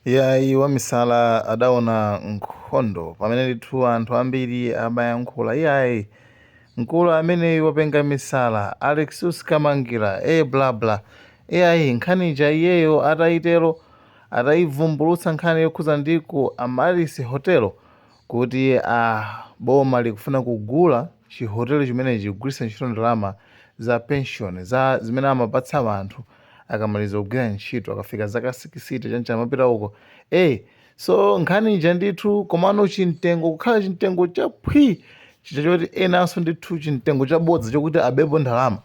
Iyayi, wamisala adaona nkhondo pamene ndithu anthu ambiri amayankhula, iyayi, mkulu ameneyu wapenga misala, Alexius Kamangira, e bla bla. Iyayi, nkhani ija iyeyo atayitero, atayivumbulutsa nkhani yokhuza ndi ku Amaryllis Hotel kuti a boma likufuna kugula chihotelo chimenechi kugwiritsa ntchito ndalama za pension za zimene amapatsa anthu akamaliza kugwira ntchito, akafika zaka 60 chancha amapita uko. So nkhani ija ndithu, komano chimtengo kukhala chimtengo chaphwi chija choti enanso ndithu chimtengo chabodza chokuti abepo ndalama.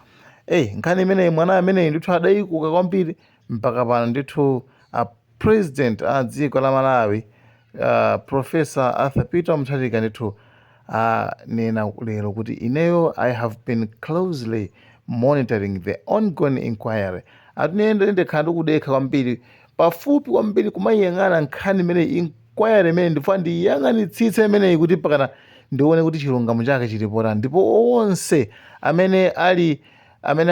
Nkhani imeneyi, mwana ameneyi ndithu adayikuka kwambiri mpaka pano ndithu a president a dziko la Malawi, Professor Arthur Peter Mutharika, ndithu anena lero kuti ineyo I have been closely monitoring the ongoing inquiry. Ati ndikhala ndikudekha kwambiri, pafupi kwambiri, kumayiyang'ana nkhani imeneyi, inquiry imene ndifuna ndiyang'anitsitse imeneyi kuti pakana ndione kuti chilungamo chake chilipotani, ndipo onse amene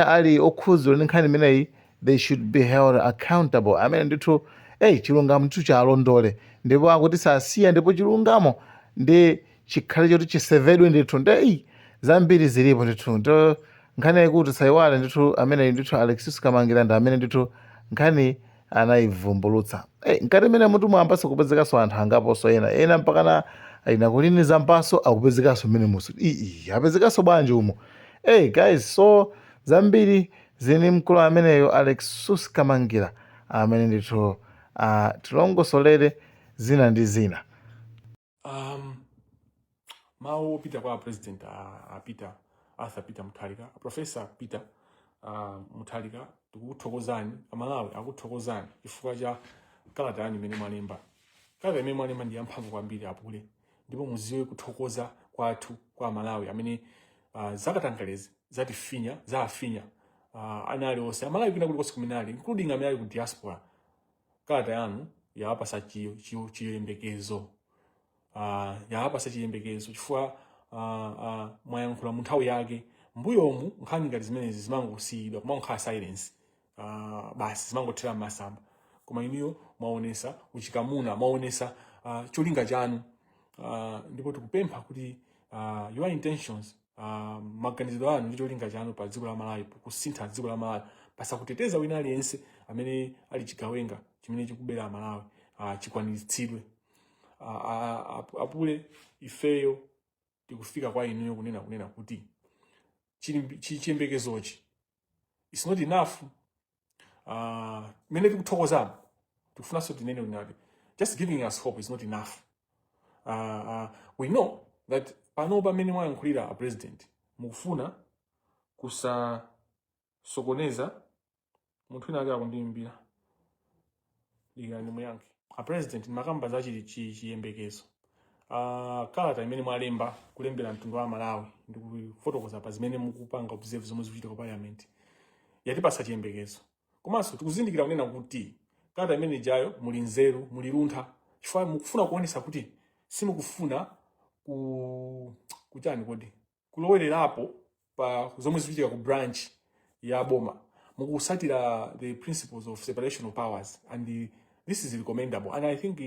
ali okhudzidwa ndi nkhani imeneyi, they should be held accountable. Amene ndithu, eyi, chilungamo ndithu chalondole, ndipo akuti sasiya, ndipo chilungamo ndi chikhale choti chisevedwe ndithu. Nde eyi, zambiri zilipo ndithu. Ndo nkhani yayikuti sayiwale ndithu, amene ndithu Alexius Kamangira ndi amene ndithu nkhani anayivumbulutsa. Hey, mkati imene mutu mwambaso kupezekanso anthu angaponso ena ena mpakana ina kulini zampaso akupezekanso mmene muso ii apezekanso bwanji umo. Hey guys, so zambiri zini mkulu ameneyo Alexius Kamangira amene ndithu tilongosolere zina ndi zina. Mawu opita kwa president a Peter, Arthur Peter Mutharika, Professor Peter Mutharika, tikukuthokozani. Amalawi akuthokozani chifukwa cha kalata yanu imene mwalemba. Kalata imene mwalemba ndi yamphamvu kwambiri, apule, ndipo muziwe kuthokoza kwathu kwa Amalawi amene zakatangalezi zatifinya, zaafinya ana aliwonse Amalawi kwina kulikonse kumene ali, including amene ali ku diaspora. Kalata yanu yawapasa chiyembekezo, yawapasa chiyembekezo chifukwa mwayankhula mu nthawi yake. Mbuyomu nkhani ngati zimenezi zimangosiyidwa, kumangokhala silence, basi, zimangothera m'masamba. Koma inuyo mwaonesa uchikamuna, mwaonesa cholinga chanu, ndipo tikupempha kuti your intentions, maganizidwe anu ndi cholinga chanu pa dziko la Malawi, kusintha dziko la Malawi, pasakuteteza wina aliyense amene ali chigawenga chimene chikubera Malawi, chikwaniritsidwe. Apule, ifeyo tikufika kwa inuyo kunena kuti chiyembekezochi it's not enough. Mene tikuthokozamo, tikufunanso tinene kuti just giving us hope is not enough. We know that pano pamene mwayankhulira a president, mukufuna kusasokoneza. Munthu wina ake akundiyimbira, dikirani muyankhe. A president, ndimakamba za chiyembekezo. Kalata imene mwalemba kulembera mtundu wa Malawi ndikufotokoza pa zimene mukupanga observe zomwe zikuchitika ku parliament yatipasa chiyembekezo. Komanso tikuzindikira kunena kuti kalata imene ijayo muli nzeru, muli luntha, chifukwa mukufuna kuonesa kuti simukufuna ku kuchani kodi kulowererapo pa zomwe zikuchitika ku branch ya boma. Mukusatira the principles of separation of powers and this is recommendable, and I think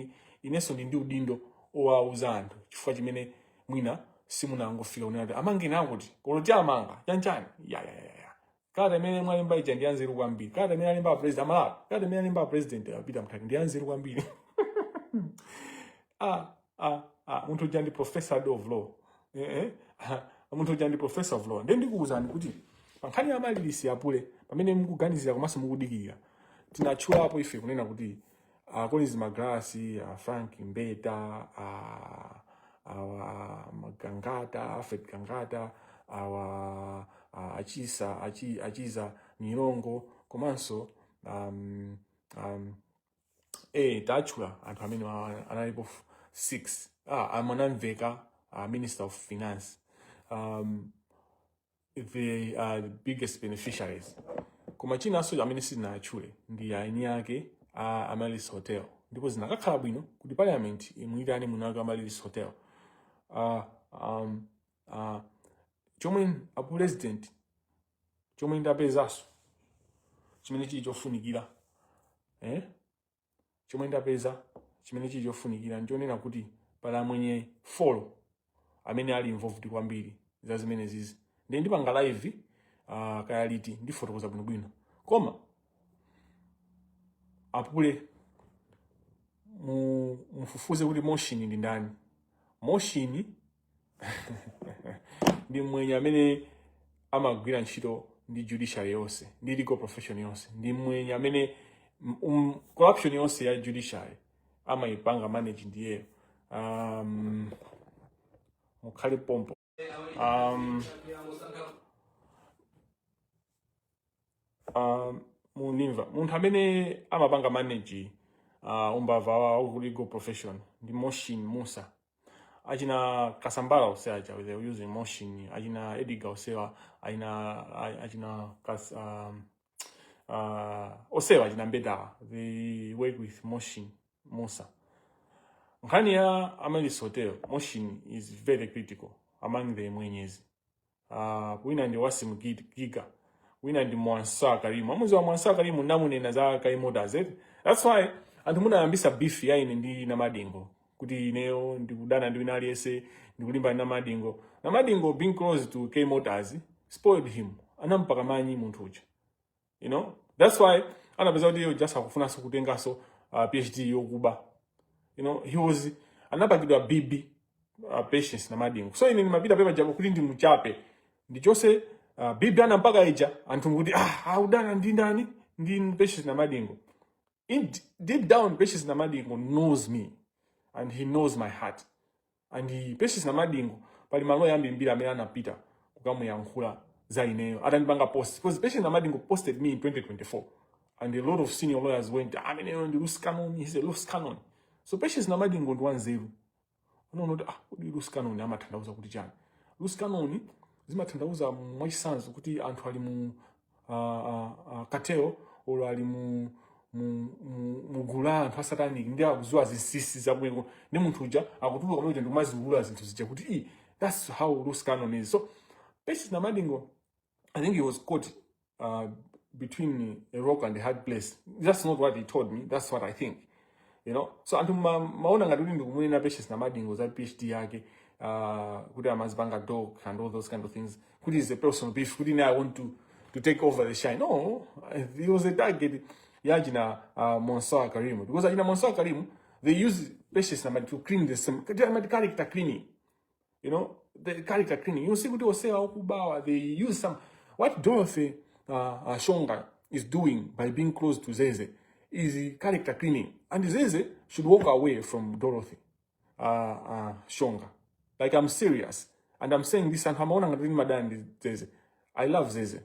inenso ndi udindo owauza anthu chifukwa chimene mwina simunangofika kunena kuti amangeni, akuti koloti amanga chanchani. Ya, kalata imene mwalemba ija ndi yanzeru kwambiri. Kalata imene alemba president Amalawi, kalata imene alemba president Peter Mutharika ndi yanzeru kwambiri. Munthu uja ndi professor of law. Munthu uja ndi professor of law. Ndiye ndikuwuzani kuti pa nkhani ya Amaryllis, apule, pamene mukuganizira komanso mukudikirira, tinatchulapo ife kunena kuti Collins Magalasi, Frank Mbeta, awa Magangata, Alfred Gangata, awa Achisa Achiza Milongo, komanso tatchula anthu amene analipo 6, Mwanamveka, Minister of Finance, they are the biggest beneficiaries. Koma chinanso amene sitinatchule ndi eni ake a Amaryllis Hotel, ndipo zinakakhala bwino kuti parliament imuyitane mwini wake Amaryllis Hotel. Chomwe a president, chomwe ndapezanso chimene chili chofunikira, eh? Chomwe ndapeza chimene chili chofunikira nchonena kuti pali amwenye 4 amene ali involved kwambiri za zimenezizi. Ndiye ndipanga live kaya liti, ndifotokoza bwinobwino. Koma apule mufufuze kuti Moshini ndi ndani. Moshini ndi mwenye amene amagwira ntchito ndi judiciary yonse, ndi legal profession yonse. Ndi mwenye amene corruption yonse ya judiciary amayipanga manage ndiyeyo. Mukhale pompo. Munimva munthu amene amapanga manage umbava wa legal profession ndi Moshin Musa. Achina Kasambala onse aja, they were using Moshin. Achina Edgar onsewa, achina onsewa, achina Mbetawa, they work with Moshin Musa. Nkhani ya Amaryllis Hotel, Moshin is very critical among the mwenyezi. Wina ndi Wasim Giga, wina ndi Mwansa Karimu. Amuzi wa Mwansa Karimu namunena za Kai Motors, eh? That's why anthu munayambisa beef ya ine ndi Namadingo, kuti ineyo ndikudana ndi wina aliyense, ndikulimbana ndi Namadingo. Namadingo being close to K Motors spoiled him, anampaka manyi munthu uja. That's why anapeza kuti iye just akufunanso kutenganso PhD yokuba. He was anapakidwa bibi Patience Namadingo. So ine ndimapita pepa japo kuti ndimuchape, ndichose bibi anampaka ija. Anthu nkuti audana ndi ndani? Ndi Patience Namadingo. Deep down, Patience Namadingo knows me and he knows my heart. And Patience Namadingo, pali maloya ambirimbiri amene anapita kukamuyankhula za ineyo atandipanga post, because Patience Namadingo posted me in 2024 and a lot of senior lawyers went, "Ameneyo ndi loose cannon, he's a loose cannon." So Patience Namadingo ndi wanzeru, unaona kuti kodi loose cannon amatanthauza kuti chani? Loose cannon zimatanthauza mwachisanzo kuti anthu ali mu cartel olo ali mu gulu la anthu asatanic, ndi akuziwa zinsinsi zabwino, ndi munthu uja akutuluka kumene uja ndikumaziulula zinthu zija kuti that's how loose cannon is. So Patience Namadingo, I think he was caught between a rock and a hard place. That's not what he told me, that's what I think. So anthu maona ngati kuti ndikumunena Patience Namadingo za PhD yake, kuti amazipanga dog and all those kind of things, kuti is a personal beef, kuti ine I want to take over the shine. No, it was a target ya achina Monsoa Karimu, because achina Monsoa Karimu, they use Patience Namadingo to clean the same character cleaning, the character cleaning. You see kuti osewa okubawa, they use some, what Dorothy Shonga is doing by being close to Zeze is character cleaning. And Zeze should walk away from Dorothy Shonga. Like, I'm serious. And I'm saying this, and amaona ngati ndimadana ndi Zeze. I love Zeze.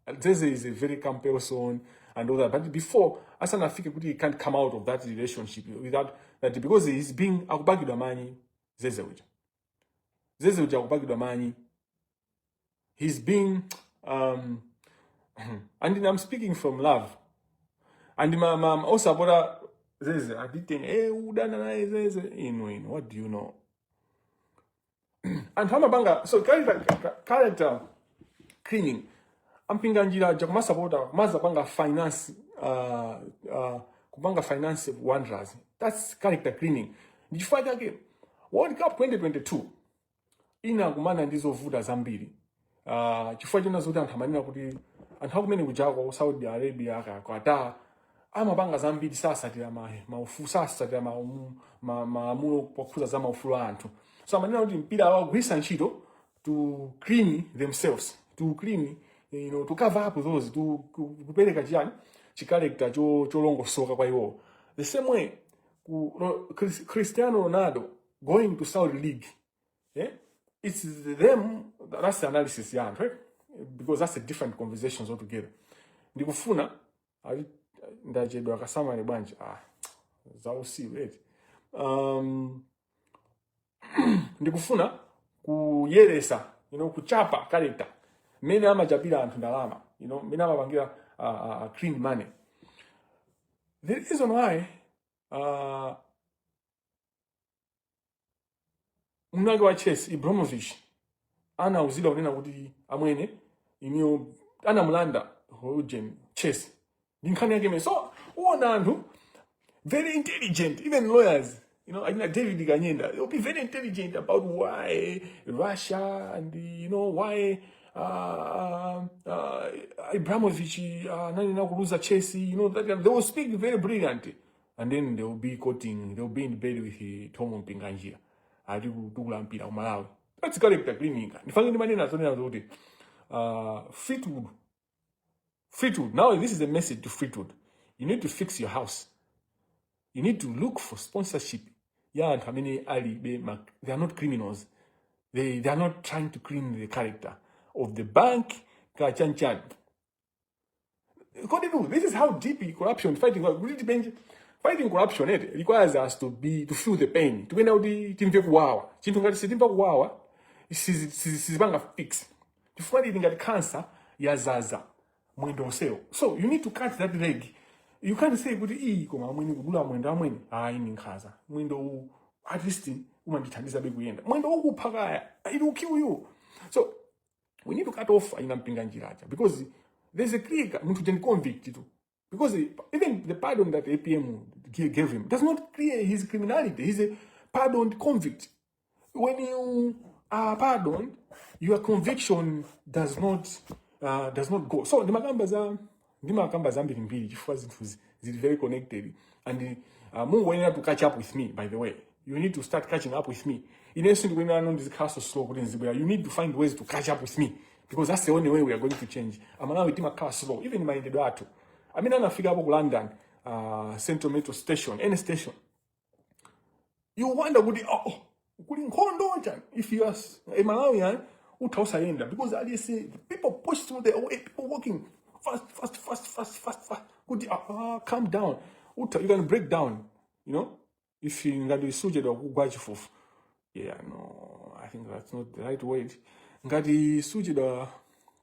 Zeze is a very calm person and all that. But before, asanafike kuti he can't come out of that relationship without that, because he's being akupakidwa manyi Zeze uja. Zeze uja akupakidwa manyi. He's being and I'm speaking from love. And ma osapota Zeze aditenga udana naye Zeze. Inu inu, what do you know? Anthu amapanga so character cleaning. Ampinga njira aja kumasapota, kumazapanga finance, kupanga finance Wanderers. That's character cleaning. Ndi chifukwa chake World Cup 2022 inakumana ndi zovuta zambiri, chifukwa china zoti anthu amanena kuti anthu akumene kujako, Saudi Arabia, Qatar, amapanga zambiri, sasatira maufu, sasatira malamulo pokhuza za maufulu a anthu. So amanena kuti mpira awagwirisa ntchito to clean themselves, to clean you know to cover up those, to kupereka chiyani, chicharacter cholongosoka kwa iwo. The same way Cristiano Ronaldo going to Saudi League, yeah? It's them, that's the analysis ya anthu, eh? Because that's a different conversations altogether. Ndikufuna ali ndachedwa kasamale bwanji, zausiku eti. Ndikufuna kuyeresa, kuchapa character mmene amachapira anthu ndalama, mmene amapangira clean money. The reason why mnake wa Chelsea Ibrahimovic anauzidwa kunena kuti amwene iniyo anamulanda Eugen Chelsea ndi nkhani yake imene. So uwona anthu Very intelligent, even lawyers. Akina David Kanyenda, they'll be very intelligent about why Russia and why Abramovich nani nakuluza Chelsea, that they will speak very brilliant. And then they will be quoting, they will be in bed with Tom Mpinganjira. Ati kutukula mpira ku Malawi. That's character cleaning. Ndifange ndimanena zonena zokuti Fleetwood, Fleetwood. Now this is a message to Fleetwood. You need to fix your house. You need to look for sponsorship ya anthu amene alibe they are not criminals. They are not trying to clean the character of the bank kachanchani. According to this is how deep corruption fighting, kuti tipenje fighting corruption, it requires us to feel the pain. Tikuyenda kuti timve kuwawa chinthu. Ngati sitimva kuwawa, sizipanga fix, chifukwa ili ngati cancer yazaza mwendo onsewo. So you need to cut that leg. You can't say kuti, "Iyi, koma amwene, kudula mwendo amwene, ayi, ni nkhaza. Mwendo uwu at least umandithandizabe kuyenda." Mwendo ukupha kaya, it will kill you. So we need to cut off aina Mpinganjira aja because there's a clear munthu ndi convict too, because even the pardon that APM gave him does not clear his criminality. He's a pardoned convict. When you are pardoned, your conviction does not go. So ndimakamba zambirimbiri chifukwa zinthu zili very connected and mungoyenera to catch up with me. By the way, you need to start catching up with me. Inenso ndikuyenera no ndizikhala so slow kuti ndizibwera. You need to find ways to catch up with me because that's the only way we are going to change. Amalawi timakhala slow, even mayendedwe athu. Amene anafikapo ku London, Central Metro Station, any station, you wonder kuti, oh, kuli nkhondo chani? If you are a Malawian, utha usayenda because aliyese, people push through the way, people walking fast, fast, fast, fast, fast, fast, kuti calm down. Utha, you can break down if you ngati suchedwa kugwa chifufu. Yeah, no, I think that's not the right word. Ngati suchedwa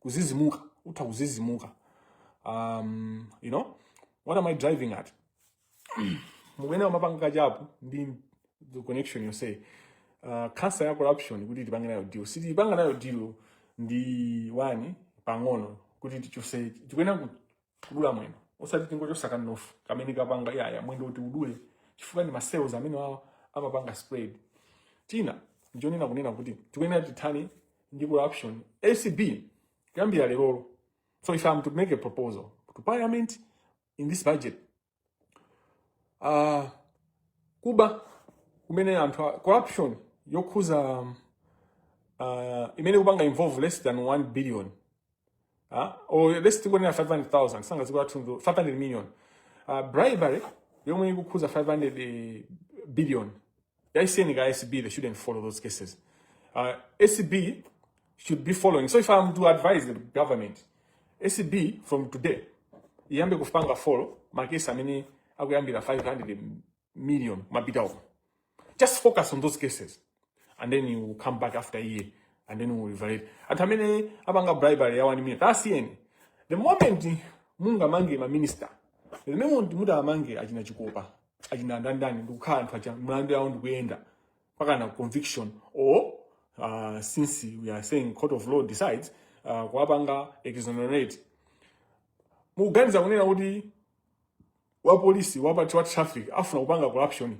kuzizimuka, utha kuzizimuka. What am I driving at? Mukuyenera mapanga catch up ndi the connection. You say cancer ya corruption, kuti tipange nayo deal, sitipanga nayo deal ndi wani pang'ono. Kuti tichose, tikuyenera kudula mwendo, osati tingochosa kanofu kamene kapanga yaya mwendo kuti udule, chifukwa ndi ma cells amene wawa amapanga spread. Tina njonena kunena kuti tikuyenera tithane ndi corruption, ACB, kuyambira lerolo. So if I'm to make a proposal to Parliament in this budget, kuba kumene anthu corruption yokhuza imene kupanga involve less than 1 billion, or less, tikunena 500,000, sanga ziko athu 500 million, bribery yomwe ikukhuza 500 billion, yaiseni ka ACB. They shouldn't follow those cases. ACB should be following. So if I'm to advise the government, ACB from today iyambe kupanga follow makesi amene akuyambira 500 million mapita uko. Just focus on those cases and then you will come back after a year and then we will evaluate anthu amene apanga bribery ya 1 million. Tasiyeni. The moment mungamange ma minister, the moment mutamange achina Chikopa, achina ndandani, ndikukhala anthu acha mlandu yawo ndikuyenda mpaka na conviction, or since we are saying court of law decides, kuwapanga exonerate, mukuganiza kunena kuti wa polisi wapati wa traffic afuna kupanga corruption?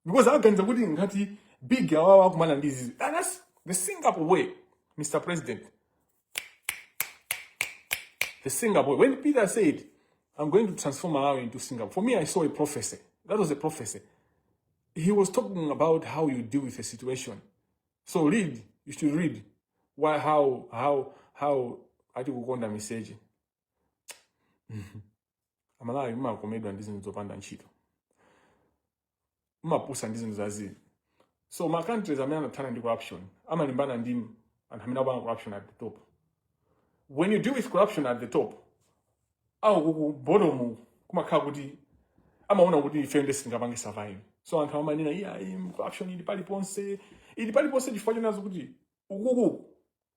Because aganiza kuti ngati big awawa akumana ndi izizi. And that's the Singapore way, Mr President, the Singapore. When Peter said, "I'm going to transform Malawi into Singapore," for me, I saw a prophecy. That was a prophecy. He was talking about how you deal with a situation. So read, you should read why, how ati kukonda miseche. Amalawi mumakomedwa ndi zinthu zopanda ntchito, mumapusa ndi zinthu zaziri. So ma countries amene anathana ndi corruption amalimbana ndi anthu amene akupanga corruption at the top. When you deal with corruption at the top, au kuku bottom kumakhala kuti amaona kuti ife ndi sitingapange survive. So anthu amanena, "Iya, corruption ili paliponse, ili paliponse," chifukwa chonazo kuti ukuku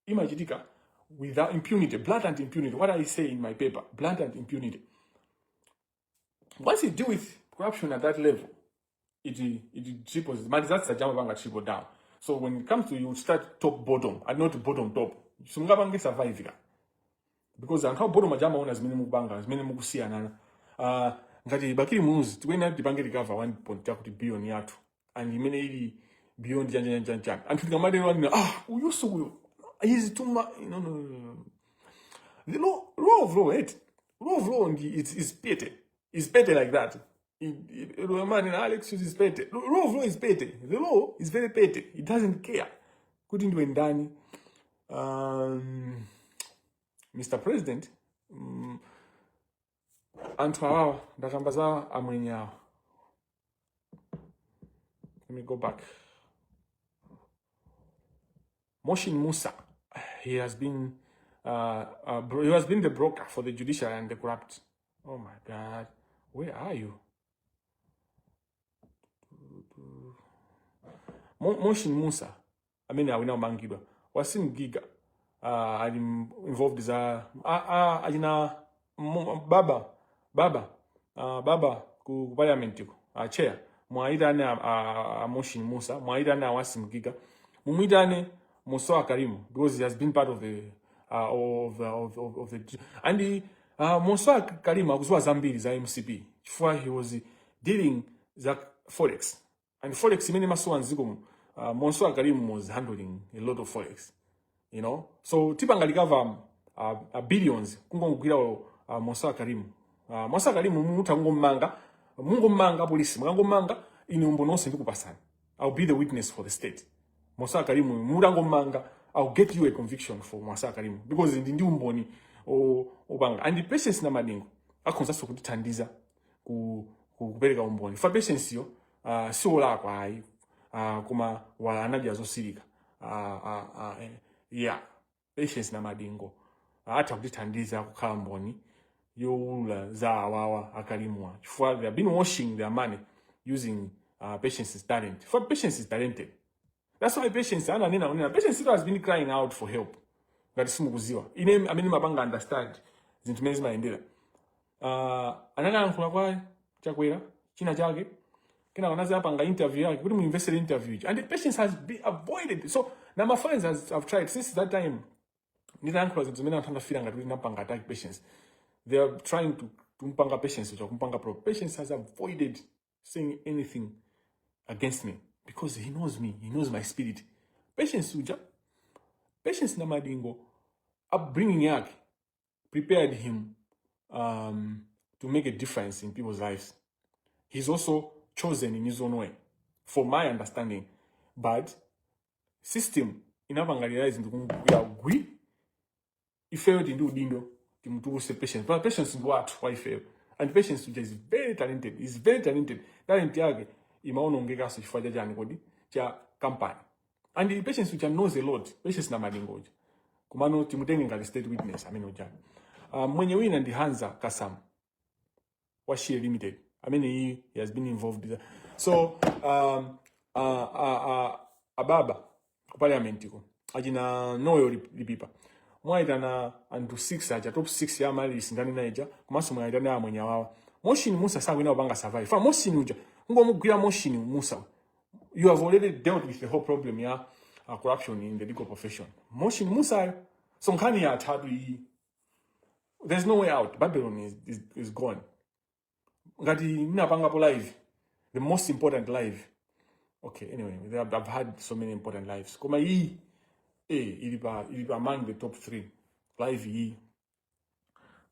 imachitika without impunity, blatant impunity. What I say in my paper, blatant impunity. Once you deal with corruption at that level, it triples. Ma results amapanga triple down. So when it comes to, you start top bottom and not bottom top, simungapange survive ka, because anthu a bottom aja amaona zimene mukupanga, zimene mukusiyanana. Ngati Bakili Muluzi, tikuyenera tipange recover 1 point chakuti billion yathu and imene ili beyond chani chani chani. Anthu tikamatero anena, "Ah, uyuso uyo is too much." No, no, no, no. The law of law, right? Law of law ndi is petty. Is petty like that. Man, Alex is petty. Law of law is petty. The law is very petty. It doesn't care kuti ndiwe ndani. Mr President, anthu awawa ndakamba za amwenye awa. Let me go back. Moshin Musa, he has been the broker for the judiciary and the corrupt. Oh my God, where are you? Moshin Musa amene awina kumangidwa. Wasim Giga ali involved za achina baba ku parliament ko, chair. Mwayitane a Moshin Musa, mwayitane a Wasim Giga, mumuyitane Musowa Karimu because he has been part of the of, the, of the and Musowa Karimu akuziwa zambiri za MCP chifukwa he was dealing za forex, and forex imene masowa mdziko muno, Monsoa Karimu was handling a lot of forex. So tipanga recover billions kungongogwira Monsoa Karimu. Monsoa Karimu mutha kungomanga, mungomanga polisi, mukangomanga ine umboni wonse ndikupasani. I'll be the witness for the state. Monsoa Karimu mutangomanga, I'll get you a conviction for Monsoa Karimu because ndi umboni opanga. And Patience Namadingo akhonzanso kutithandiza kupereka umboni fa Patience yo siolakwa ayi, koma wala anadya zosilika. Yeah, Patience Namadingo atha kutithandiza kukhala mboni yowulula za awawa akalimwa chifukwa they have been washing their money using Patience's talent, for Patience is talented. That's why Patience ananena unena Patience has been crying out for help. Ngati simukuziwa, ine amene mapanga understand zinthu zimene zimayendera, anakayankhula kwa Chakwera china chake, kena anazi apanga interview yake kuti muinvestigate interview iji, and Patience has been avoided. So na my friends have tried since that time nditayankhula zinthu zimene anthu anafira ngati kuti ndapanga attack Patience. They are trying to kumpanga Patience uja, kumpanga pro. Patience has avoided saying anything against me because he knows me, he knows my spirit. Patience uja, Patience Namadingo, upbringing yake prepared him to make a difference in people's lives. He's also chosen in his own way, for my understanding, but system inapanga realize ndikumgwira gwi. Ifeyo tindi udindo timutuluse Patience, but Patience ndi wathu kwa ifeyo, and Patience uja is very talented, is very talented. Talent yake imaonongekanso chifukwa cha chani kodi? Cha company. And Patience uja knows a lot, Patience Namadingo uja. Kumano timutenge ngati state witness amene uja. Mwenye wina ndi Hanza Kasam wa Shire Limited amene he has been involved. So ababa ku parliament ko, achina Noyo Lipipa, mwayitana anthu 6 aja, top 6 ya amalisi ndani naija, komanso mwayitana amwenye awawa. Moshini Musa sakwina kupanga survive fa Moshini uja. Ngomugwira Moshini Musa, you have already dealt with the whole problem ya corruption in the legal profession. Moshini Musa. So nkhani ya atatu iyi, there's no way out. Babylon is gone. Ngati ndinapangapo live, the most important live, okay, anyway, I've had so many important lives, koma iyi ili pa among the top three live iyi.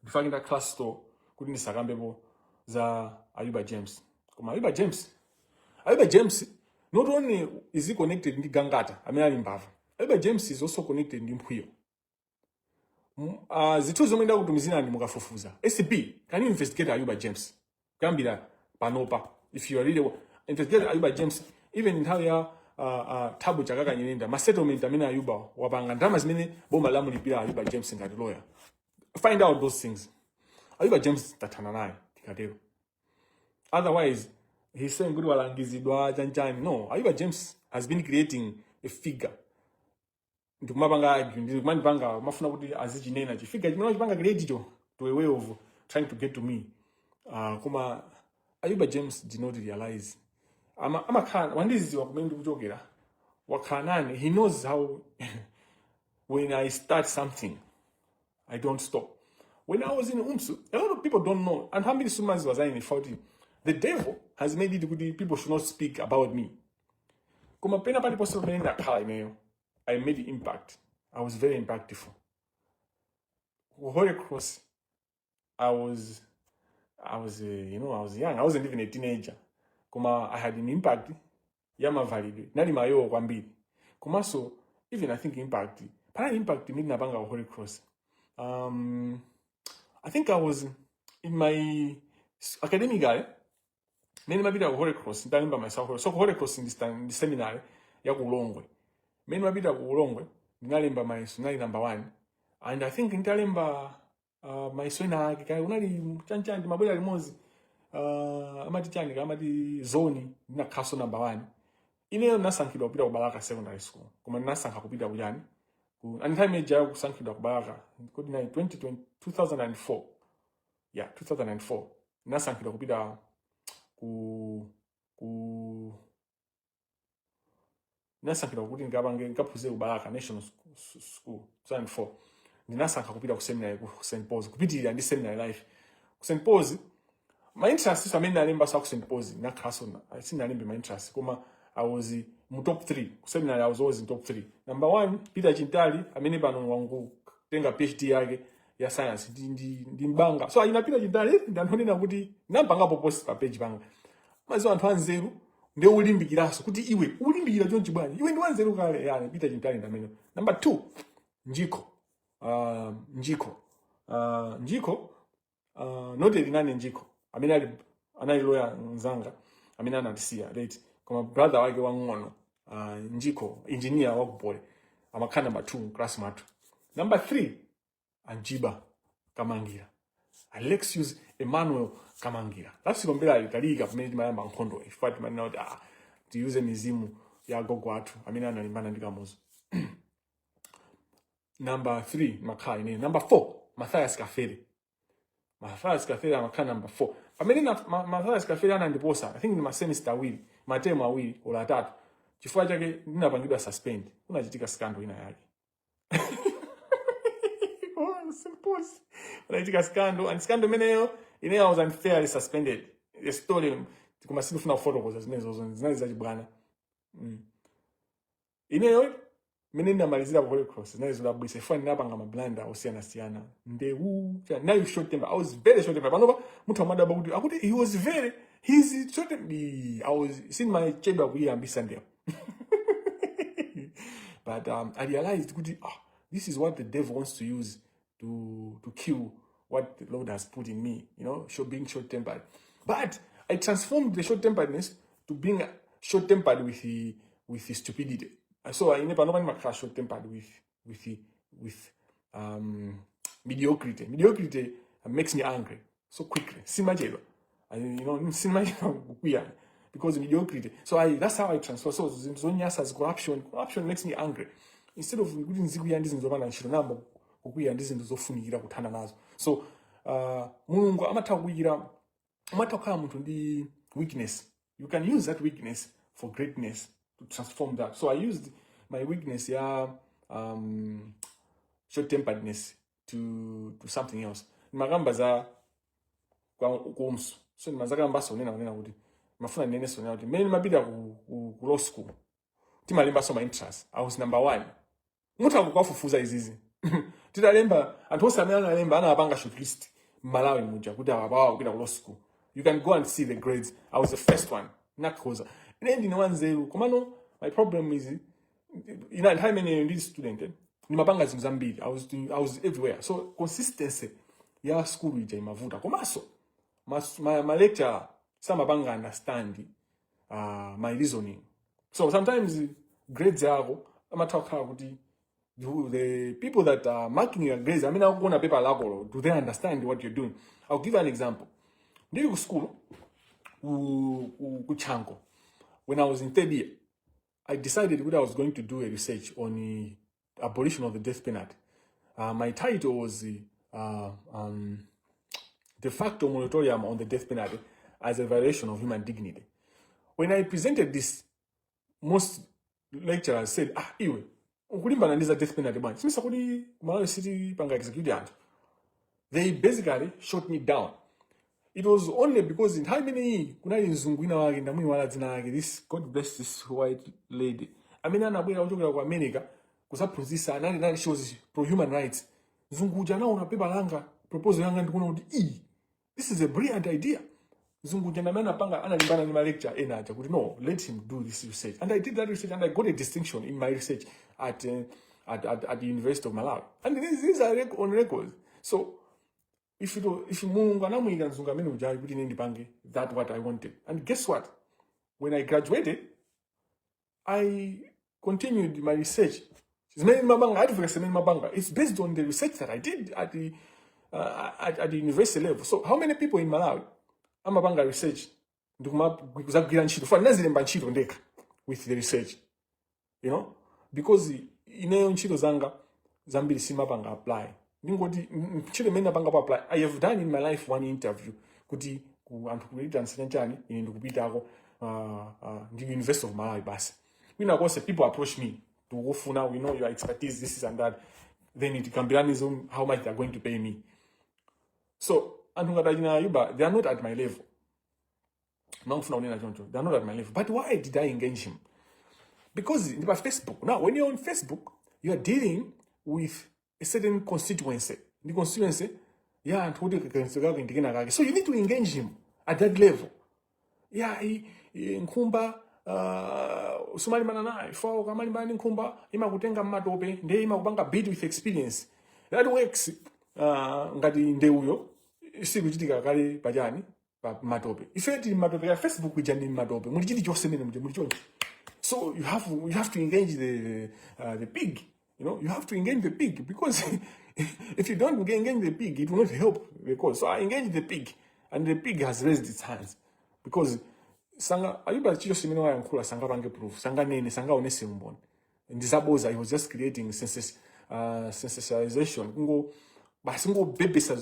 Ndifake nda class store kuti ndisakambepo za Ayuba James, koma Ayuba James not only is he connected ndi Gangata amene ali mbava, Ayuba James is also connected ndi Mphwiyo. Zinthu zomwe ndakutumizirani mukafufuza, ACB, can you investigate Ayuba James kuyambira panopa? If you are really investigate Ayuba James, even nthawi ya Thabo Chakaka Nyirenda, ma settlement amene Ayuba wapanga, ndalama zimene boma lamulipira Ayuba James ngati lawyer, find out those things. Ayuba James tathana naye tikatero. Otherwise he's saying kuti walangizidwa chanchani. No, Ayuba James has been creating a figure ndikumapanga argue, ndikumandipanga mafuna kuti azichinena chi figure chimene wachipanga create cho to a way of trying to get to me. Koma Ayuba James did not realize amakhala wandiziwa kumene ndikuchokera, wakhala nane. He knows how when I start something, I don't stop. When I was in UMSU, a lot of people don't know, anthu ambiri sumaziwa za ine kuti the devil has made it kuti people should not speak about me. Koma pena paliponse pamene ndakhala ineyo, I made impact. I was very impactful. Ku Holy Cross, I was young. I wasn't even a teenager, koma I had an impact ya mavalidwe. Nali mayowo kwambiri. Komanso even, I think, impact, panali impact imene ndinapanga ku Holy Cross. I think I was in my academically, mene mapita ku Holy Cross ndalemba myself. So ku Holy Cross ndi seminary ya ku Ulongwe. Mene mapita ku Ulongwe ndinalemba mayeso, nali number one. And I think nditalemba mayeso ena ake, kaya unali chanchani, mabwera limodzi, amati chani, kaya amati zone, ndinakhaso number one. Ineyo ndinasankhidwa kupita ku Balaka Secondary School, koma ndinasankha kupita kuchani, ku and nthawi imene jayo kusankhidwa ku Balaka kuti nali 2020, 2004, yeah, 2004. Ndinasankhidwa kupita ku ndinasankhidwa kuti ndikapange, ndikaphunzire ku Balaka National School 2004. Ndinasankha kupita ku seminary ku St Paul's, kupitirira ndi seminary life ku St Paul's. Ma entrance amene nalemba sa ku St Paul's, nakhaso sinalembe ma entrance, koma I was mu top 3 ku seminary. I was always in top 3. Number 1, Peter Chintali, amene pano wangutenga PhD yake ya science, ndi mbanga. So ayina Peter Chintali ndi anthu onena kuti nampangapo post pa page panga. Maziwa anthu anzeru ndi ulimbikiranso kuti iwe ulimbikira chonchi bwanji, iwe ndi wanzeru kale. Yani Peter Chintali ndi amene. Number 2, Njiko, noted nane Njiko amene anali lawyer mzanga amene anatisiya late, koma brother wake wang'ono, Njiko engineer wakupole, amakhala number 2 class mwathu. Number 3, Anjiba Kamangira, Alexius Emmanuel Kamangira. Lasilombera litalika pamene timayamba nkhondo, chifukwa timanena kuti, ah, tiyuze mizimu ya agogo athu amene analimbana ndi Kamuzu. Number 3 makhala ine. Number 4, Matthias Kafere. Matthias Kafere amakhala number 4 pamene Matthias Kafere anandiposa, I think ndi masemester awiri, matemu awiri ola atatu. Chifukwa chake ndinapangidwa suspend, kunachitika scandal ina yake. Oh, St. Kunachitika scandal, and scandal imeneyo ineyo I was unfairly suspended. The story, koma sindifuna kufotokoza zimene zozo, zinali zachibwana. Ineyo mene ndinamalizira ku Holy Cross zinali zodabwitsa, chifukwa ndinapanga mablunder osiyanasiyana. Ndewu nayo, short temper. I was very short temper. Panopa munthu amadabwa kuti akuti he was very, he's short temper. I was, sindimachedwa kuyiyambisa ndewu, but I realized kuti, ah, this is what the devil wants to use to kill what the Lord has put in me, being short tempered. But I transformed the short temperedness to being short tempered with the stupidity. So I never know short tempered with mediocrity. Mediocrity makes me angry so quickly. Simachedwa. Simachedwa kukwiya because mediocrity. So I that's how I transfer. So zinthu zonyasa, corruption, corruption makes me angry. Instead of kuti nzikwiya ndi zinthu zopanda ntchito, namba kukwiya ndi zinthu zofunikira kuthana nazo. So Mulungu amatha kuyikira, umatha kukhala munthu ndi weakness. You can use that weakness for greatness, to transform that. So I used my weakness ya short temperedness to something else. Makamba za kumsu, so ndimazakambaso kunena kuti mafuna ndinenenso kunena kuti mmene ndimapita ku law school, timalembaso ma entrance. I was number one. Mutha kukafufuza izizi. Titalemba, anthu onse amene analemba anapanga shortlist Malawi muja kuti awa apawa kupita ku law school. You can go and see the grades. I was the first one. Nakhoza. Ine ndine wanzeru, komano my problem is ina nthawi imeneyo ndili student, ndimapanga zinthu zambiri. I was everywhere, so consistency ya school ija imavuta. Komanso ma lecturer samapanga understand my reasoning. So sometimes grades yako amatha kukhala kuti the people that are marking your grades, amene akuona paper lakolo, do they understand what you're doing? I'll give you an example. Ndili ku school ku Chanco, when I was in third year, I decided that I was going to do a research on the abolition of the death penalty. My title was De facto moratorium on the death penalty as a violation of human dignity. When I presented this, most lecturers said, "Ah, iwe ukulimbana ndi za death penalty bwanji? Simisa kuti Malawi sitipanga execute anthu." They basically shot me down. It was only because nthawi imeneyi kunali mzungu wina wake, ndamuyiwala dzina lake, this, God bless this white lady, amene anabwera kuchokera ku America kuzaphunzitsa. Anali nali, she was pro human rights. Mzungu uja anaona paper langa, proposal yanga, ndikuona kuti iyi, this is a brilliant idea. Mzungu uja amene anapanga, analimbana ndi ma lecture ena aja kuti, "No, let him do this research." And I did that research and I got a distinction in my research at the University of Malawi, and these are on records. So if Mulungu anamuyika mzungu amene ujayi kuti ine ndipange that what I wanted. And guess what? When I graduated, I continued my research. Zimene ndimapanga, advocacy imene ndimapanga, it's based on the research that I did at the university level. So how many people in Malawi amapanga research ndikuzagwira ntchito? Fa ndinazilemba ntchito ndekha with the research, because ineyo ntchito zanga zambiri simapanga apply. Ndingoti ntchito imene ndapanga pa apply, I have done in my life one interview kuti ku anthu kuitanisa chanchani, ine ndikupitako ndi University of Malawi basi. Kwina konse people approach me, "Tikufuna, we know your expertise, this is and that," then tikambirani how much they are going to pay me. So anthu ngati achina Ayuba, they are not at my level. Mangufuna kunena choncho, they are not at my level. But why did I engage him? Because ndi pa Facebook. Now when you're on Facebook, you are dealing with a certain constituency, ndi constituency ya anthu kuti kaganizo kake ndikena kake, so you need to engage him at that level. Ya, nkhumba sumalimbana naye fa ukamalimbana ndi nkhumba imakutenga mmatope, ndiye imakupanga beat with experience. That works ngati ndewuyo sikuchitika kale pachani, pa matope. Ife tili matope ya Facebook ija, ndi matope muli chilichonse mene muli muli choncho. So you have to engage the pig. You have to engage the pig, because if you don't engage the pig, it will not help the cause. So I engaged the pig and the pig has raised its hands, because sanga Ayuba chilichonse imene wayankhula sangapange proof, sanganene, sangaonese umboni, ndizaboza. He was just creating sensationalization, kungo basi ngobebesa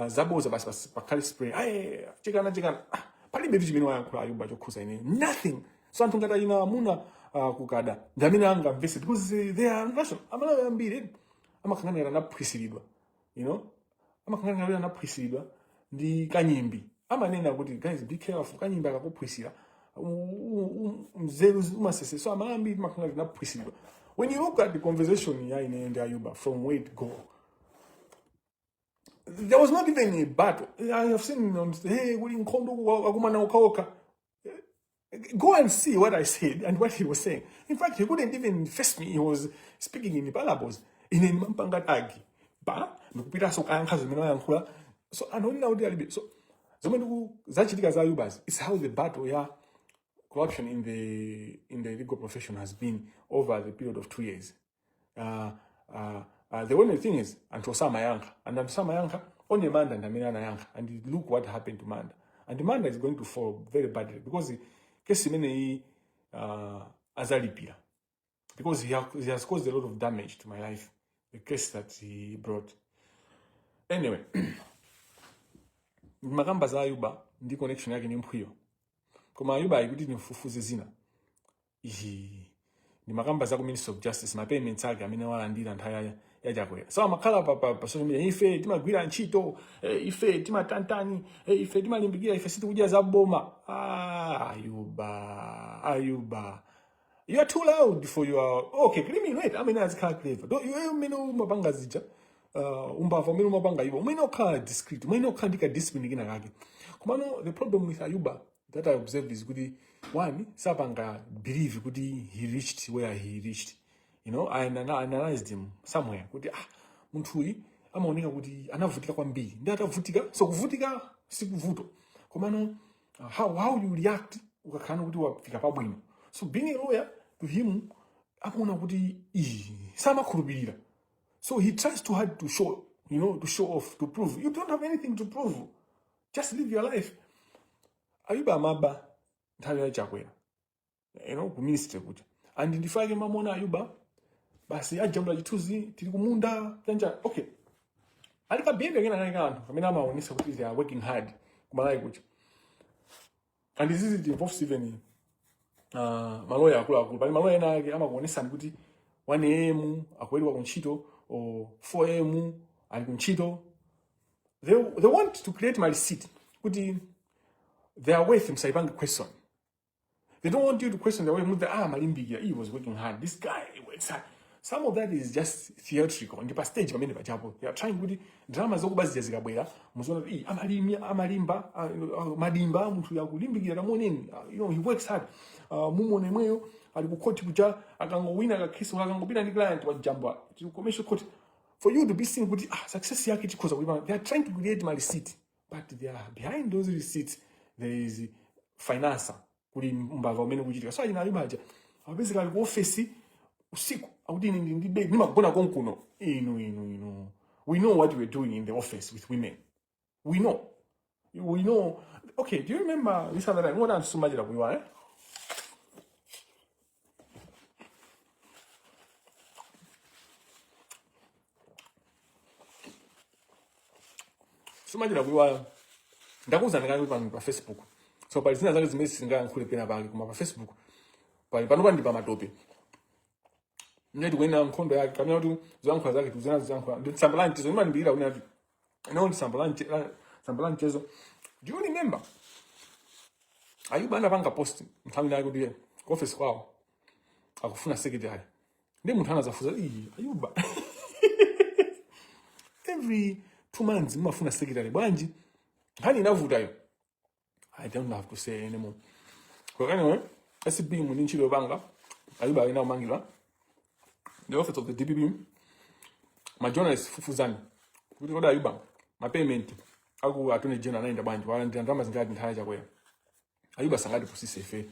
zaboza basi basi pakhale spray aye chikana chikana. Ah, palibe tu chimene wayankhula Ayuba chokhuza ine, nothing. So anthu ngati achina amuna kukada ndi amene angamvese, because they are national. Amalawi ambiri amakang'anira anaphwisiridwa, amakang'anira anaphwisiridwa ndi kanyimbi. Amanena kuti, "Guys, be careful, kanyimbi akakuphwisira mzeru umasese." So Amalawi ambiri amakang'anira anaphwisiridwa. When you look at the conversation ya ine ndi Ayuba from where it go, there was not even a battle. I have seen on, hey, kuli nkhondo akumana okhaokha. Go and see what I said and what he was saying. In fact, he couldn't even face me. He was speaking in parables. Ine ndimampanga tag pa ndikupitanso kayankha zimene wayankhula. So anthu onena kuti alibe. So zomwe ndiku zachitika za Ayubas, it's how the battle ya corruption in the legal profession has been over the period of 2 years. The only thing is anthu osamayankha, and anthu samayankha. Only Manda ndi amene anayankha, and look what happened to Manda. And Manda is going to fall very badly, because kesi imeneyi azalipira, because he has caused a lot of damage to my life, the case that he brought. Anyway, makamba za Ayuba ndi connection yake ni Mphwiyo. Koma Ayuba ayikuti nimfufuze zina ihi, ndi makamba za ku Ministry of Justice, ma payments ake amene walandira nthawi ya Chakwera. So amakhala pa social media, "Ife timagwira ntchito, ife timatantani, ife timalimbikira, ife sitikudya za boma." Ah, Ayuba, Ayuba, you are too loud for your, okay, criminal, right? Amene azikhala clever. Iwe umene umapanga zija, umbava umene umapanga iwe, umene okhala discreet, umene okhala ndi ka discipline kina kake. Komano the problem with Ayuba that I observed is kuti one, sapanga believe kuti he reached where he reached. I analyzed him somewhere kuti, ah, munthuyi amaoneka kuti anavutika kwambiri, ndi atavutika. So kuvutika sikuvuto, komano how you react ukakhala kuti wafika pabwino. So being a lawyer, to him amaona kuti ii, samakhulupirira. So he tries too hard to show you know to show off, to prove. You don't have anything to prove. Just live your life. Ayuba amaba nthawi ya Chakwera ku ministry kuja, and ndifake mamona Ayuba basi ajambula chithunzi tili kumunda chanja. Okay, ali ka behavior kena kake anthu pamene amaonesa kuti they are working hard kumalawi kuja. And this is, it involves even maloya akuluakulu. Pali maloya ena ake amakuonesani kuti 1 am akuweruka kuntchito or 4 am ali kuntchito. They want to create ma receipt kuti their worth msaipange question. They don't want you to question the way muti ah amalimbikira, he was working hard. This guy he works hard. Some of that is just theatrical. Ndi pa stage pamene pajapo. They are trying kuti drama zokuba zija zikabwera muziona kuti "Ih, amalimi amalimba ah, ah, madimba munthu yakulimbikira tamuoneni. Ah, he works hard. Mumuone mweyo ali ku court kuja akangowina kakhiso akangopita ndi client wajambwa to commercial court for you to be seen kuti ah success yake tikhoza kuipa. They are trying to create ma receipt but they are behind those receipts there is financer kuli mbava umene kuchitika so achina Ayuba aja apezeka ali ku ofesi usiku akuti ine ndi ndibe ndimagona konkuno inu inu inu we know what we're doing in the office with women we know. Okay, do you remember this other time ngona sumachita kuiwa eh sumachita kuiwala ndakuwuzani kale pano pa facebook so pali zina zake zimene singayankhule pena pake koma pa facebook pali panopa ndi pamatope mne tikuyenera nkhondo yake kamene kuti zoyankhula zake tikuziona ziyankhula ndi tsamba la mchezo imandibirira kunena kuti no ndi tsamba la tsamba la mchezo. Do you remember Ayuba anapanga post nthawi inake kuti ku office kwawo akufuna secretary ndi munthu anazafunsa iyi Ayuba every 2 months mumafuna secretary bwanji nkhani inavutayo I don't have to say anymore. But anyway, ACB muli ntchito yopanga Ayuba alina kumangidwa the office of the DPP ma journalists fufuzani kuti kodi Ayuba ma payment aku attorney general anayenda bwanji walandira ndalama zingati nthawi Chakwera Ayuba sangatipusise ife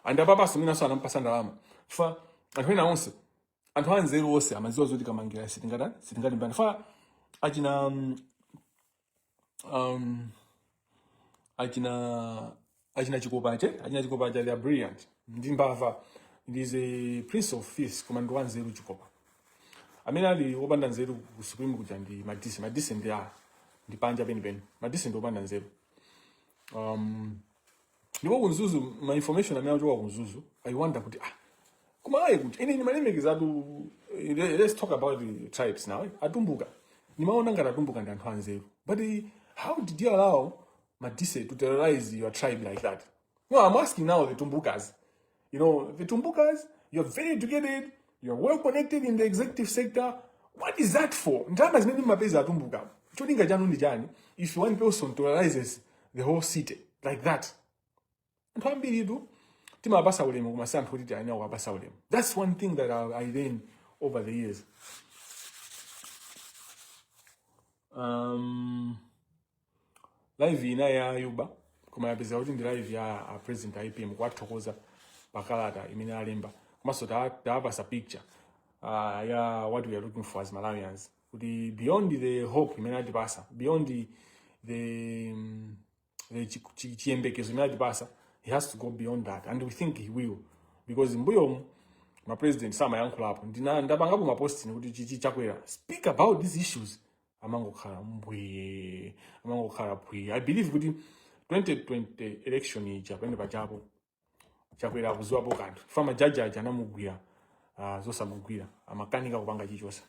and apapanso mwinanso anampasa ndalama chifukwa anthu ena onse anthu anzeru onse amadziwa zoti Kamangira sitingata sitingalimbana fa achina achina Chikopache achina Chikopache they are brilliant ndi mbava ndi the prince of thieves koma ndi wanzeru Chikopa amene ali wopanda nzeru ku supreme kuja ndi Madise. Madise ndi a ndi panja penipeni Madise ndi wopanda nzeru ndipo ku Mzuzu ma information amene achoka ku Mzuzu I wonder kuti ah koma ayi kuti ine ndimalemekezatu let's talk about the tribes now atumbuka nimaona ngati atumbuka ndi anthu anzeru but how did you allow Madise to terrorize your tribe like that? No, I'm asking now the Tumbukas. The Tumbukas, you're very educated, you're well connected in the executive sector. What is that for? Ndalama zimene mumapeza atumbuka cholinga chanu ndi chani if one person terrorizes the whole city like that? Anthu ambiritu timawapasa ulemu koma si anthu kuti tiyenera kuwapasa ulemu. That's one thing that I learned over the years. Live ina ya Ayuba koma yapeza kuti ndi live ya a president a APM kuwathokoza pakalata imene alemba komanso tawapasa picture ya what we are looking for as Malawians kuti beyond the hope imene atipasa beyond the chiyembekezo imene atipasa, he has to go beyond that and we think he will because mbuyomu ma president samayankhulapo. Ndina ndapangapo ma post kuti chichi Chakwera speak about these issues amangokhala mbwee amangokhala phwi. I believe kuti 2020 election ija pamene pachapo Chakwera akuziwapo kanthu fa majaji aja anamugwira zosamugwira amakanika kupanga chilichonse.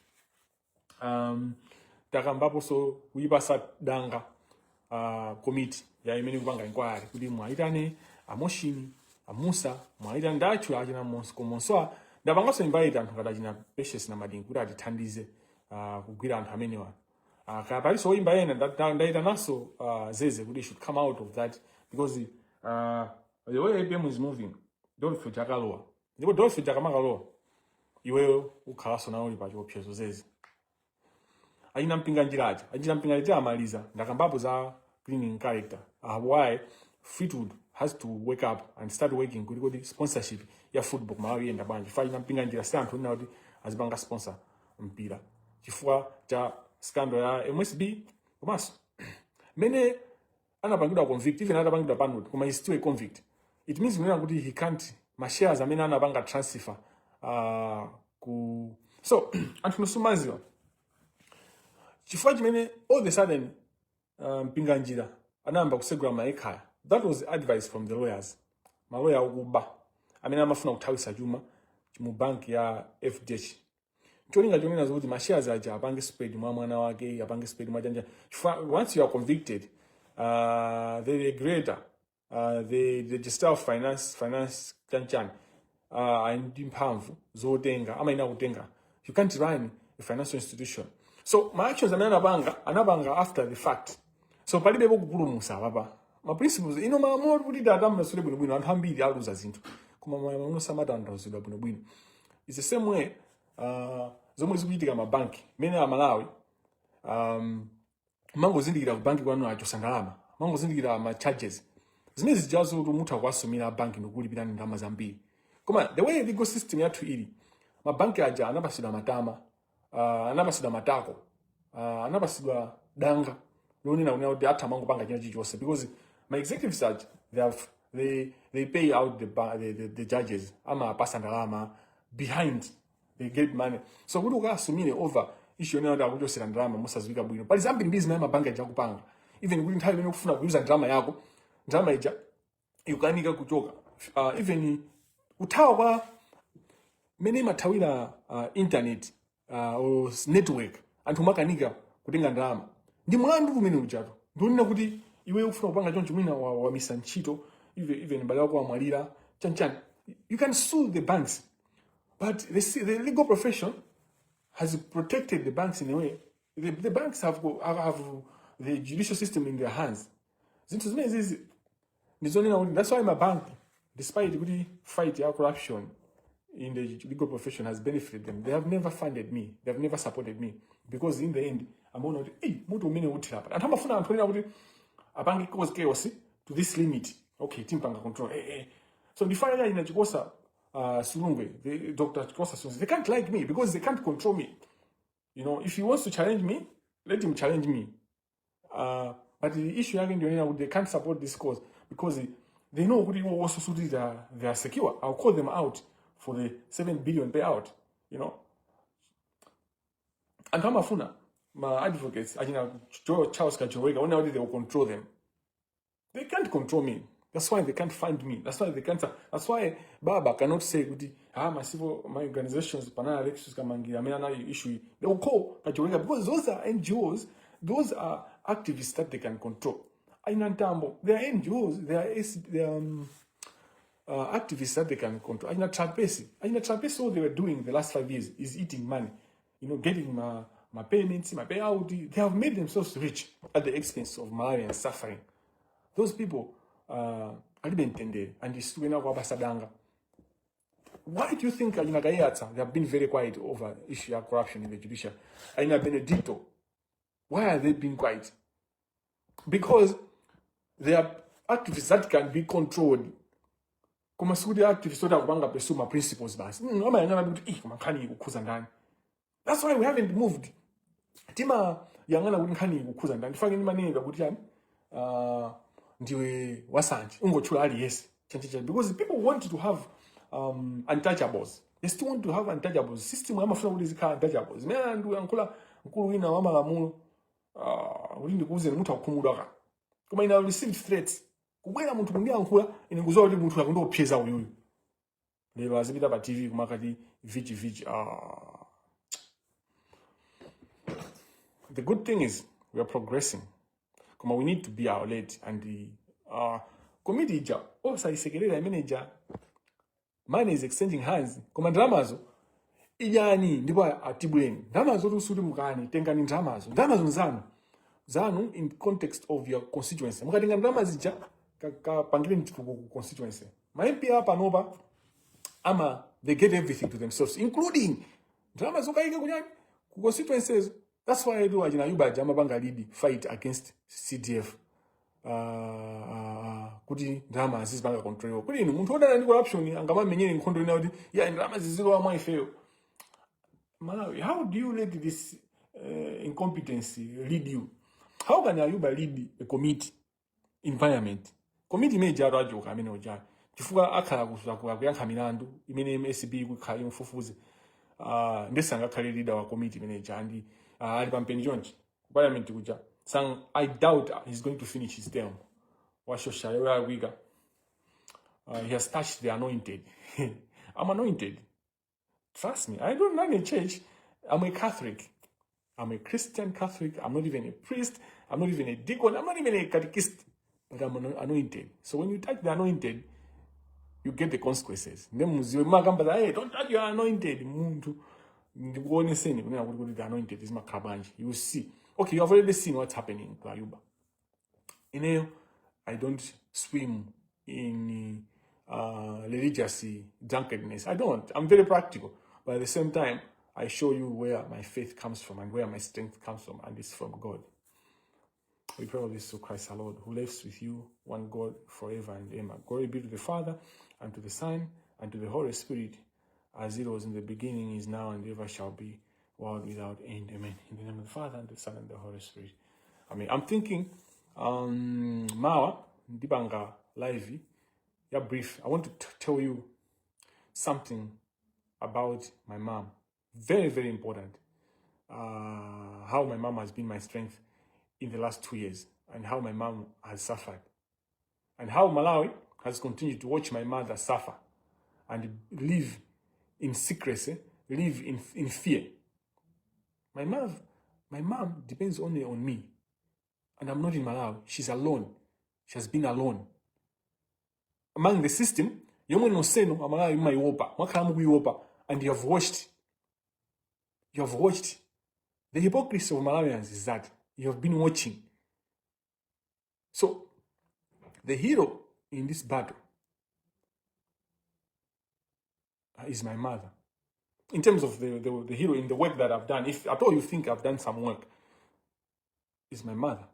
Takambaponso kuyipasa danga komiti ya imene ikupanga inquiry kuti mwayitane amoshini amusa mwayitane ndatchula achina komonsoa ndapanganso invite anthu ngati achina Patience na Madingu kuti atithandize kugwira anthu amenewa. Kaya palinso oyimba ena ndayitananso Zeze kuti he should come out of that because the way APM is moving Dolphy akalowa ndipo Dolphy akamakalowa iweyo ukhalanso nawe uli pa chiopsezo Zeze. Achina Mpinganjira aja achina Mpinganjira amaliza ndakambapo za cleaning character, why Fleetwood has to wake up and start working kuti kuti sponsorship ya football kumalawi iyenda bwanji fa achina Mpinganjira si anthu onena kuti azipanga sponsor mpira chifukwa cha scandal ya MSB komanso mene anapangidwa convict even atapangidwa pardon koma he's still a convict. It means kunena kuti he can't ma shares amene anapanga transfer ku so anthu nusumaziwa chifukwa chimene all the sudden Mpinganjira anayamba kusegula ma ekhaya. That was advice from the lawyers, maloya akuba amene amafuna kuthawisa chuma mu banki ya FDH. Cholinga chonena zokuti ma shares aja apange spread mwa mwana wake, apange spread mwa chanja. Chifukwa once you are convicted, the regulator, the registrar of finance chanchani, ali ndi mphamvu zotenga, amayenera kutenga. You can't run a financial institution. So ma actions amene anapanga after the fact. So palibepo kupulumusa apapa. Ma principles ino, malamulo kuti tatammasule bwinobwino, anthu ambiri aluza zinthu, koma malamulo samatanthauzidwa bwinobwino. It's the same way zomwe zikuchitika mabanki mene amalawi mangozindikira ku banki kwanu achosa ndalama, mangozindikira ma charges zimene zijazo kuti mutha kuwasumira banki ndikulipirani ndalama zambiri. Koma the way legal system yathu ili, mabanki aja anapasidwa matama, anapasidwa matako, anapasidwa danga lonena kunena kuti atha mangopanga china chilichonse, because ma executives aja they pay out the judges, amapasa ndalama behind, they get money. So kuti ukasumire over issue yonena kuti akuchosera ndalama mosadziwika bwino, pali zambiri mbiri zimene mabanki aja akupanga, even kuti nthawi imene ukufuna kuyuza ndalama yako, ndalama ija ikukanika kuchoka, even kuthawa kwa mmene imathawira internet or network, anthu makanika kutenga ndalama. Ndi mlandu kumene ujatu, ndionena kuti iwe ukufuna kupanga choncho, mwina wamisa ntchito, even mbale wako wamwalira, chanchani, you can sue the banks. But the legal profession has protected the banks in a way. The banks have the judicial system in their hands. Zinthu zimene zizi ndizonena kuti that's why mabanki, despite kuti fight ya corruption in the legal profession has benefited them, they have never funded me, they have never supported me, because in the end amaona kuti, "Ei, moto umene uthira pa anthu amafuna anthu onena kuti apange cause chaos to this limit. Okay, timpanga control." So ndifana ina Chikosa Sulungwe, the Dr. Chikosa Sulungwe, they can't like me because they can't control me. If he wants to challenge me, let him challenge me. But the issue yake ndiyonena kuti they can't support this cause because they know kuti iwo also kuti they are secure. I'll call them out for the 7 billion payout. Anthu amafuna ma advocates achina Charles Kajoloweka onena kuti they will control them. They can't control me. That's why they can't find me. That's why they can't. That's why Baba cannot say kuti, ah, my civil, my organizations, pana Alexius Kamangira amene anali issue. They will call Kajoloweka because those are NGOs, those are activists that they can control. Aina Ntambo, they are NGOs, they are activists that they can control. Aina Trapesi, Aina Trapesi, all they were doing the last 5 years is eating money, getting my payments, my payout. They have made themselves rich at the expense of Malawians suffering. Those people alibe mtendere and situkuena kuwapasa danga. Why do you think Aina Kayatsa, they have been very quiet over issue of corruption in the judiciary? Aina Benedicto, why are they being quiet? Because they are activists that can be controlled. Koma sikuti activists oti akupanga pursue ma principles basi. Amayang'ana kuti, "Ih, koma nkhani ikukhuza ndani?" That's why we haven't moved. Timayang'ana kuti nkhani ikukhuza ndani. Ndifake ndimanena kuti chani, ndiwe wasanje, ungotchula aliyense chanchacha, because people want to have untouchables. They still want to have untouchables. System amafuna kuti zikhala untouchables. Zimene andiyankhula mkulu wina wa malamulo, kuti ndikuwuzeni, munthu akukhumudwa ka, koma ine I received threats. Kubwera munthu kundiyankhula ine, nkuziwa kuti munthu akundiopseza uyuyu. Lero azipita pa TV kumakati vichi vichi. Ah. The good thing is we are progressing, koma we need to be alert and the committee ija osayisekerera imene ija. Money is exchanging hands, koma ndalamazo idyani ndipo atibuleni ndalamazo. Kuti mukani tengani ndalamazo, ndalamazo nzanu zanu in context of your constituency. Mukatenga ndalama zija, kapangireni chitukuko ku constituency. Ma MP panopa ama they get everything to themselves, including ndalama zokayika kunyani ku constituencies. That's why do achina Ayuba aja amapanga lead fight against CDF, kuti ndalama azizipanga control, kuti inu munthu wodana ndi corruption angamamenyere nkhondo ina kuti ya ndalama zizilowa mwa ifeyo. Malawi, how do you let this incompetency lead you? How can Ayuba lead a committee, environment committee imene ijatu achoka amene uja chifukwa akhala kuyankha milandu imene MSB ikukhala imfufuze? Ndese angakhale leader wa committee imene ija andi ali pampeni chonchi ku parliament kuja sang. I doubt he's going to finish his term. Washosha yakwika. He has touched the anointed. I'm anointed. Trust me, I don't run a church. I'm a Catholic. I'm a Christian Catholic. I'm not even a priest. I'm not even a deacon. I'm not even a catechist. But I'm an anointed. So when you touch the anointed, you get the consequences. Nde muziwe makamba za, hey, don't touch your anointed munthu. Ndikuoneseni kunena kuti kuti the anointed zimakhala bwanji. You see. Okay, you have already seen what's happening to Ayuba. Ineyo, I don't swim in religious drunkenness. I don't. I'm very practical. But at the same time, I show you where my faith comes from and where my strength comes from, and it's from God. We pray all this through Christ our Lord, who lives with you, one God, forever and ever. Glory be to the Father, and to the Son, and to the Holy Spirit, as it was in the beginning, is now, and ever shall be, world without end. Amen. In the name of the Father, and the Son, and the Holy Spirit. Amen. I'm thinking, mawa, ndipanga live, ya brief. I want to tell you something about my mom. Very, very important. How my mom has been my strength in the last 2 years and how my mom has suffered and how Malawi has continued to watch my mother suffer and live in secrecy, live in fear. My mom depends only on me, and I'm not in Malawi. She's alone. She has been alone among the system yomwe nonsenu amalawi mumayiopa mwakhala mukuiopa and you have watched the hypocrisy of Malawians is that you have been watching. So the hero in this battle is my mother. In terms of the hero in the work that I've done, if at all you think I've done some work, is my mother.